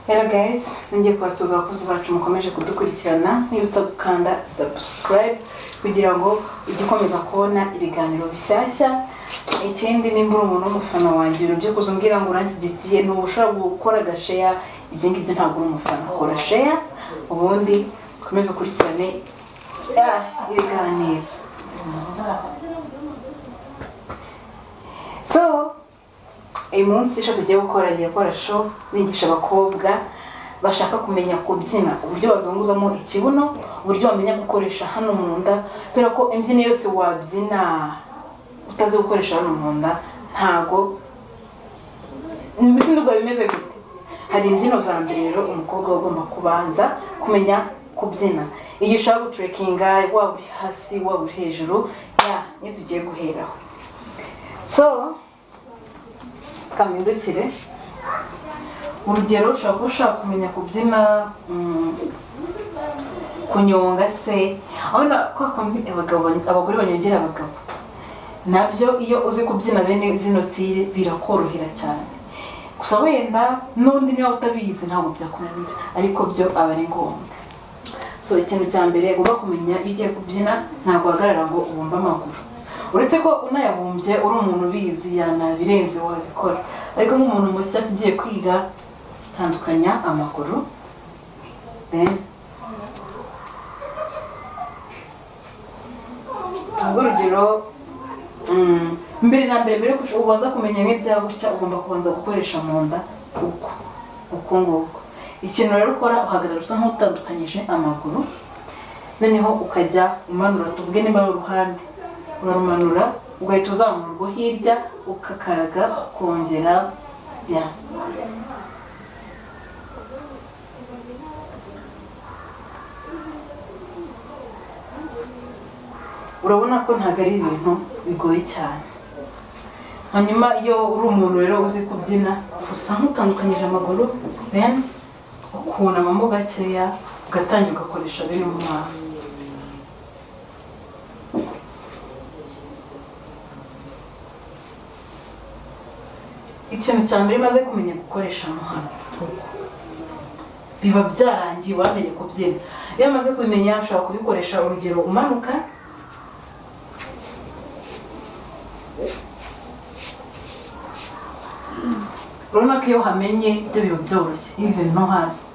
Hello guys, ngiye kubasuhuza abakozi bacu mukomeje kudukurikirana. Nibutsa gukanda subscribe kugira ngo ujye ukomeza kubona ibiganiro bishyashya. Ikindi, nimba uri umuntu w'umufana wanjye, ibintu byo kuza umbwira ngo uranshyigikiye, ntuba ushobora gukora agashare, ibyo ngibyo ntabwo uri umufana. Kora share, ubundi ukomeze ukurikirane ibiganiro. So uyu munsi icyo tugiye gukora, agiye gukora show nigisha abakobwa bashaka kumenya kubyina, uburyo bazunguzamo ikibuno, uburyo bamenya gukoresha hano mu nda, kubera ko imbyino yose wabyina utazi gukoresha hano mu nda, ntago mbese ndumva bimeze gute. Hari imbyino za mbere rero umukobwa aba agomba kubanza kumenya kubyina iyo ushaka gutwerkinga, waba uri hasi, waba uri hejuru. Ya, niyo tugiye guheraho. So kamindukire, urugero ushobora kuba ushaka kumenya kubyina kunyonga se, urabona kwa kundi abagabo, abagore banyongera abagabo, nabyo iyo uzi kubyina bene zino style birakorohera cyane. Gusa wenda n'undi niba utabizi ntabwo byakunanira, ariko byo aba ari ngombwa. So ikintu cya mbere ugomba kumenya iyo ugiye kubyina, ntabwo uhagarara ngo ubumbe amaguru. Uretse ko unayabumbye uri umuntu ubizi yanabirenze wabikora, ariko nk'umuntu mushya ugiye kwiga, tandukanya amaguru, then ubwo urugero, mbere na mbere, mbere yuko ubanza kumenya nk'ibya gutya, ugomba kubanza gukoresha mu nda uku uku nguku. Ikintu rero ukora, uhagarara usa nk'utandukanyije amaguru, noneho ukajya umanura. Tuvuge nimba ari uruhande, urarumanura, ugahita uzamura urwo hirya, ukakaraga, ukongera. Ya, urabona ko ntabwo ari ibintu bigoye cyane. Hanyuma iyo uri umuntu rero uzi kubyina, usa nk'utandukanyije amaguru, then ukunamamo gakeya, ugatangira ugakoresha bene mu mwana. Ikintu cya mbere, umaze kumenya gukoresha mo hano, biba byarangiye, wamenye kubyina. Iyo umaze kubimenya, ushobora kubikoresha, urugero umanuka. Urabona ko iyo hamenye ibyo biba byoroshye, even no hasi.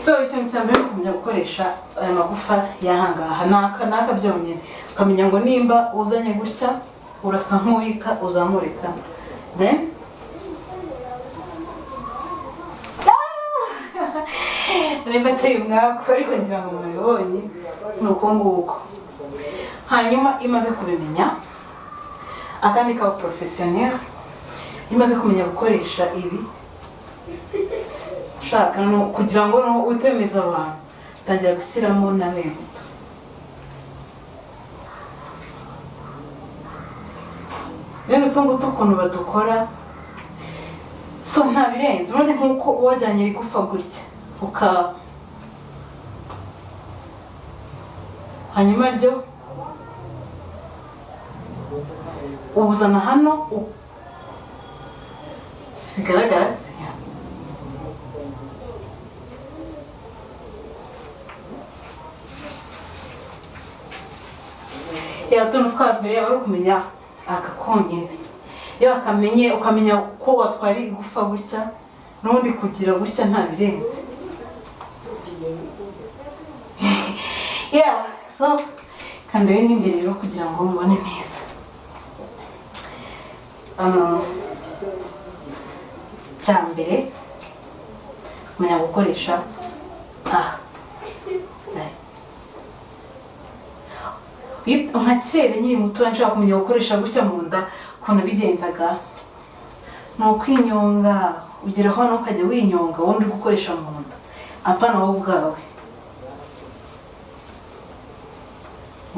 So ikintu cya mbere ni ukumenya gukoresha aya magufa y'ahangaha n'aka n'aka byonyine, ukamenya ngo nimba uzanye gutya, urasa nk'uwika, uzamurika, then nimba ateye umwaku, ariko ngira ngo mubibonye, ni uko nguko. Hanyuma iyo umaze kubimenya, akandi kaba professionnel, iyo umaze kumenya gukoresha ibi, ushaka no kugira ngo no utemeza abantu, tangira gushyiramo na bene utu. Bene utu ngutu ukuntu badukora, so nta birenze. Ubundi nk'uko wajyanye igufa gutya, uka hanyuma ryo ubuzana hano, bigaragara se? Ya, utuntu twa mbere aba ari ukumenya aka konyine. Iyo wakamenye, ukamenya ko watwara igufa gutya, n'ubundi kugira gutya, nta birenze. Yeah, so kandebe n'imbere rero kugira ngo mubone neza. Cya mbere, kumenya gukoresha aha. Nka kera nkiri muto, nshaka kumenya gukoresha gutya mu nda, ukuntu bigenzaga ni ukwinyonga. Ugera hano ukajya winyonga, wowe uri gukoresha mu nda, apana wowe ubwawe.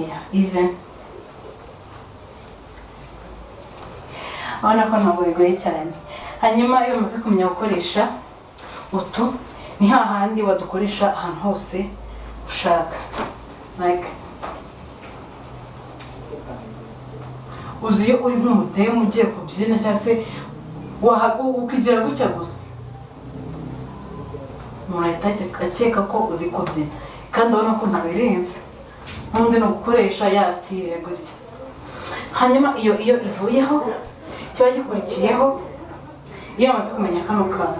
Yeah, even urabona ko ntabwo bigoye cyane. Hanyuma iyo umaze kumenya gukoresha utu, ni hahandi wadukoresha ahantu hose ushaka, like Uzi iyo uri nk'umudemu ugiye kubyina, cyangwa se ukigira gutya gusa, umuntu ahita akeka ko uzi kubyina, kandi ubona ko ntabirenze. N'ubundi ni ugukoresha ya style gutya. Hanyuma iyo ivuyeho, kiba gikurikiyeho, iyo wamaze kumenya kano kantu,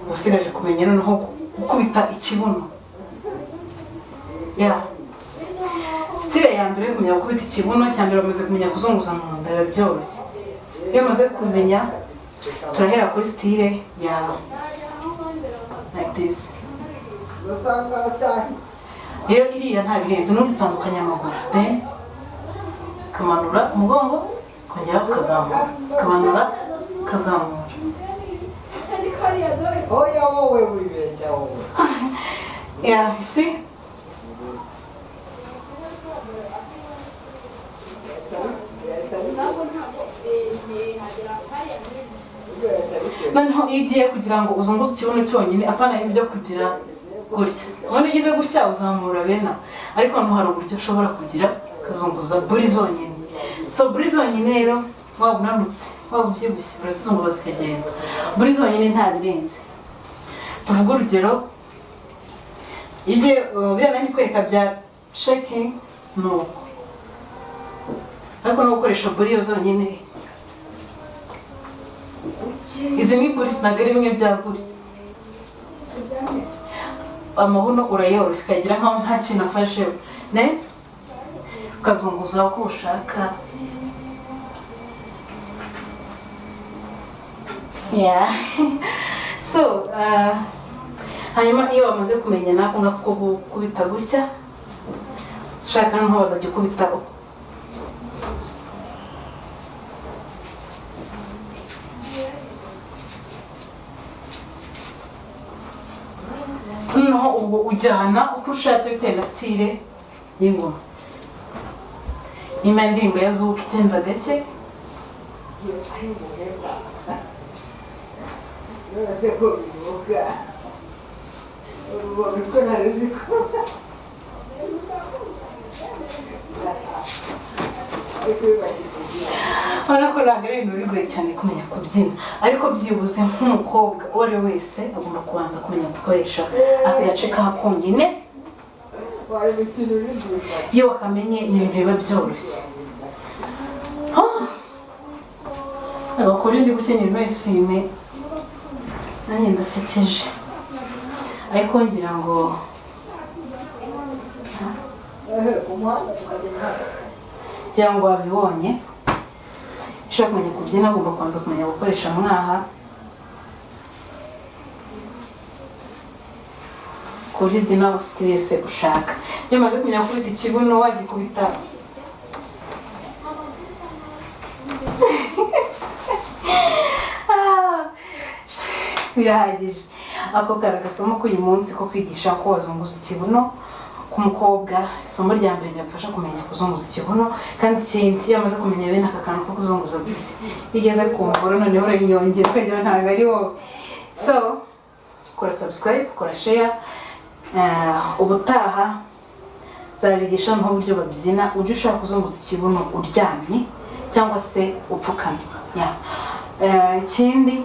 uba usigaje kumenya noneho gukubita ikibuno. Ya style ya mbere yo kumenya gukubita ikibuno, cya mbere bamaze kumenya kuzunguza mu nda, biba byoroshye. Iyo bamaze kumenya, turahera kuri style ya like this. Rero iriya nta birenze, n'undi itandukanya amaguru, then ukamanura umugongo, ukongera ukazamura, ukamanura, ukazamura. Oya, wowe wibeshya wowe. Yeah, you see? Noneho iyo ugiye kugira ngo uzunguze ikibuno cyonyine, apana ibyo kugira gutya, ubundi ugize gutya uzamura bena, ariko hano hari uburyo ushobora kugira ukazunguza buri zonyine. So buri zonyine rero, waba unanutse, waba ubyibushye, urazizunguza zikagenda. Buri zonyine nta birenze. Tuvuge urugero, iyo ugiye biriya nari kwereka bya shaking ni uko, ariko no gukoresha buri yo zonyine, izi ni buri, ntabwo ari bimwe bya gutya. Amabuno urayoroshya, ukagira nkaho nta kintu afasheho, ne ukazunguza uko ushaka. Yeah, so hanyuma iyo bamaze kumenya nako ngako ko gukubita gutya, ushaka noneho bazajya ukubita. Noneho ubwo ujyana uko ushatse bitewe na style y'ingoma. Niba indirimbo ya zouk igenda gake, None ko bivuga ubu ko nari nzi ko ariko bibakivugira. Urabona ko ntabwo ari ibintu bigoye cyane kumenya kubyina, ariko byibuze nk'umukobwa uwo ari we wese agomba kubanza kumenya gukoresha aka gace ka konyine. Wari gukina ubiguza. Iyo wakamenye, ni ibintu biba byoroshye. Abakuru ndi gukenyera ino eswime, nanjye ndasekeje, ariko ngira ngo Ku muhanda tukagenda hano. Ngira ngo wabibonye. Ushaka kumenya kubyina, agomba kubanza kumenya gukoresha mwaha, ku buryo ubyina style ushaka. Iyo umaze kumenya gukubita ikibuno, wagikubita. Ah, birahagije. Ako kari agasomo k'uyu munsi ko kwigisha ko wazunguza ikibuno ku mukobwa. Isomo rya mbere ryagufasha kumenya kuzunguza ikibuno. Kandi ikindi, iyo amaze kumenya bene aka kantu ko kuzunguza gutya, iyo ugeze ku ngoro noneho urayinyongera, ukagira ntabwo ari wowe. So kora subscribe, kora share. Ubutaha nzabigisha n'uburyo babyina, uburyo ushobora kuzunguza ikibuno uryamye cyangwa se upfukamye. Yeah. Ikindi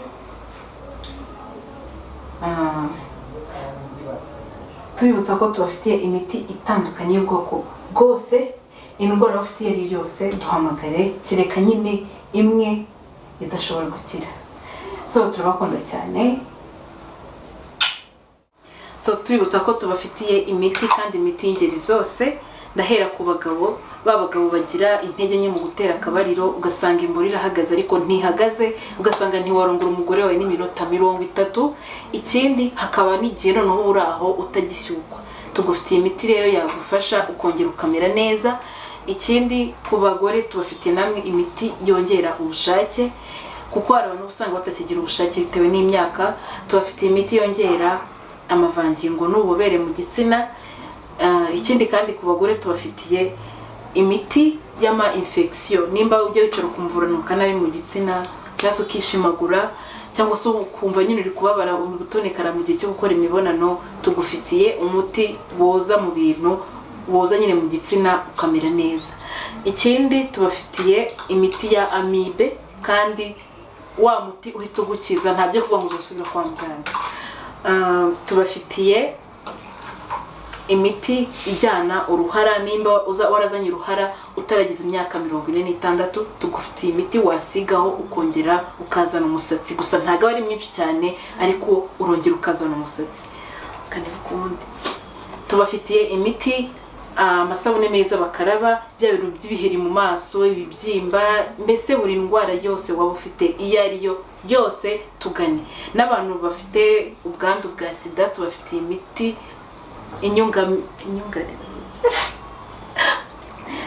tubibutsa ko tubafitiye imiti itandukanye y'ubwoko bwose. Indwara ufite iyo ari yo yose, duhamagare, kereka nyine imwe idashobora gukira. So turabakunda cyane. So tubibutsa ko tubafitiye imiti, kandi imiti y'ingeri zose. Ndahera ku bagabo, ba bagabo bagira intege nke mu gutera akabariro, ugasanga imboro irahagaze ariko ntihagaze, ugasanga ntiwarongora umugore wawe n'iminota 30. Ikindi, hakaba n'igihe noneho uri aho utagishyukwa. Tugufitiye imiti rero yagufasha ukongera ukamera neza. Ikindi, ku bagore tubafitiye namwe imiti yongera ubushake, kuko hari abantu usanga batakigira ubushake bitewe n'imyaka. Tubafitiye imiti yongera amavangingo n'ububobere mu gitsina. Ikindi kandi, ku bagore tubafitiye imiti y'ama infection. Nimba ujya wicara ukumva uranuka nabi mu gitsina, cyangwa se ukishimagura, cyangwa se ukumva nyine uri kubabara, uri gutonekara mu gihe cyo gukora imibonano, tugufitiye umuti woza mu bintu. Woza nyine mu gitsina ukamera neza. Ikindi, tubafitiye imiti ya amibe, kandi wa muti uhita ugukiza, nta byo kuvuga ngo uzasubira kwa muganga. Tubafitiye imiti ijyana uruhara. Nimba uza warazanye uruhara utarageza imyaka 46, tugufitiye imiti wasigaho ukongera ukazana umusatsi. Gusa ntabwo aba ari mwinshi cyane, ariko urongera ukazana umusatsi. Kane ukundi, tubafitiye imiti, amasabune meza bakaraba bya bintu by'ibiheri mu maso, ibibyimba, mbese buri ndwara yose waba ufite iyo ari yo yose, tugane. N'abantu bafite ubwandu bwa sida, tubafitiye imiti inyunga inyunganira.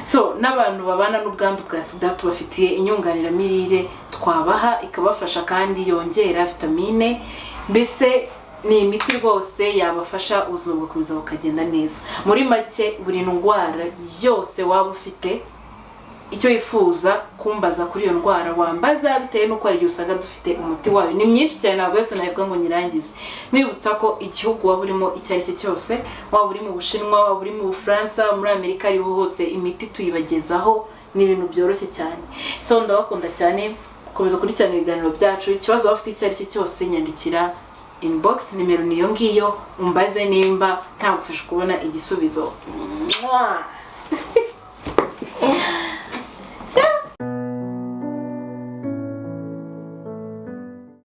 So n'abantu babana n'ubwandu bwa sida, tubafitiye inyunganiramirire twabaha ikabafasha kandi yongera vitamine. Mbese ni imiti rwose yabafasha, ubuzima bugakomeza bukagenda neza. Muri make, buri ndwara yose waba ufite, icyo wifuza kumbaza kuri iyo ndwara wambaza, bitewe n'uko hari igihe usanga dufite umuti wayo. Ni myinshi cyane, ntabwo yose nabivuga ngo nyirangize. Mwibutsa ko igihugu waba urimo icyo ari cyo cyose, waba uri mu Bushinwa, waba uri mu Bufaransa, muri Amerika, ariho hose, imiti tuyibagezaho. Ni ibintu byoroshye cyane. So ndabakunda cyane, komeza ukurikirana ibiganiro byacu. Ikibazo waba ufite icyo ari cyo cyose, nyandikira inbox, nimero niyo ngiyo, umbaze nimba ntagufasha kubona igisubizo. Mwah!